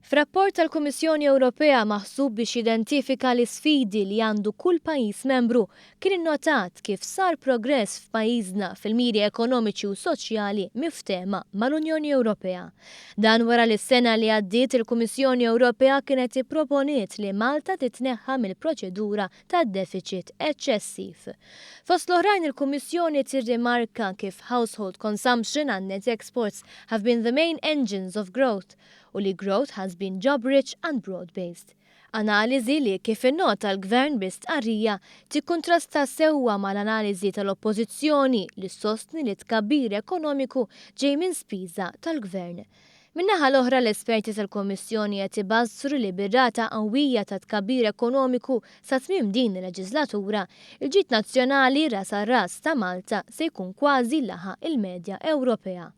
F'rapport tal-Kummissjoni Ewropea maħsub biex jidentifika l-isfidi li għandu kull pajjiż membru, kien innotat kif sar progress f'pajjiżna fil-miri ekonomiċi u soċjali miftehma mal-Unjoni Ewropea. Dan wara li s-sena li għaddiet il-Kummissjoni Ewropea kienet ipproponiet li Malta titneħħa mill-proċedura ta' defiċit eċċessiv. Fost l-oħrajn, il-Kummissjoni tirrimarka kif household consumption and net exports have been the main engines of growth u li growth has been job-rich and broad-based. Analiżi li, kif innota l-Gvern bi stqarrija, tikkuntrasta sewwa mal-analiżi tal-Oppożizzjoni li ssostni li tkabbir ekonomiku ġej minn spiża tal-Gvern. Min-naħa l-oħra, l-esperti tal-Kummissjoni qed ibassru li bir-rata qawwija ta' tkabbir ekonomiku sa tmiem din il-leġislatura, il-ġid nazzjonali ras għal ras ta' Malta se jkun kważi laħaq il-medja Ewropea.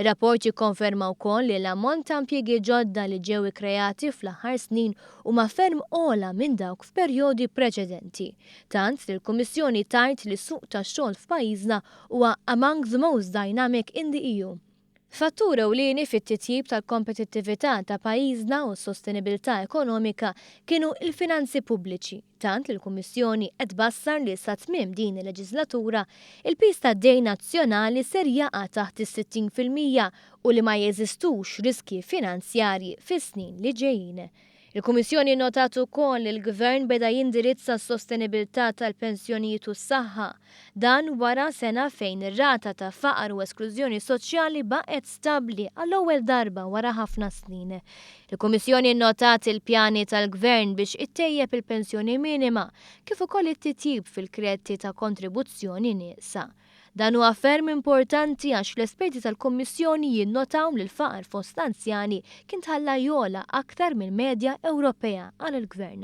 Ir-rapport jikkonferma wkoll li l-ammont ta' impjiegi ġodda li ġew ikkreati fl-aħħar snin huma ferm ogħla minn dawk f'perjodi preċedenti. Tant li l-Kummissjoni tgħid li s-suq tax-xogħol f'pajjiżna huwa among the most dynamic in the EU. Fattur ewlieni fit-titjib tal-kompetittività ta' pajjiżna u s-sostenibilità ekonomika kienu l-finanzi pubbliċi, tant li l-Kummissjoni qed tbassar li sa tmiem din il-leġislatura, il-piż tad-dejn nazzjonali ser jaqa' taħt is-60% u li ma jeżistux riskji finanzjarji fis-snin li ġejjin. Il-Kummissjoni nnotat ukoll li l-Gvern beda jindirizza s-sostenibilità tal-pensjonijiet u s-saħħa. Dan wara sena fejn ir-rata ta' faqar u esklużjoni soċjali baqgħet stabbli għall-ewwel darba wara ħafna snin. Il-Kummissjoni nnotat il-pjani tal-Gvern biex ittejjeb il-pensjoni minima kif ukoll it-titjib fil-krediti ta' kontribuzzjoni nieqsa. Dan huwa ferm importanti għax l-esperti tal-Kummissjoni jinnotaw li l-faqar fost l-anzjani kien tħalla jogħla aktar mill-medja Ewropea, qal il-Gvern.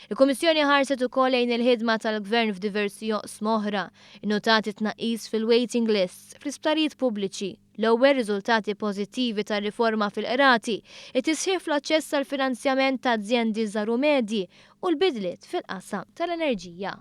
Il-Kummissjoni ħarset ukoll lejn il-ħidma tal-Gvern f'diversi oqsma oħra, innotat it-tnaqqis fil-waiting lists fl-isptarijiet pubbliċi, l-ewwel riżultati pożittivi tar-riforma fil-qrati, it-tisħiħ fl-aċċess għall-finanzjament ta' azjendi żgħar u medji u l-bidliet fil-qasam tal-enerġija.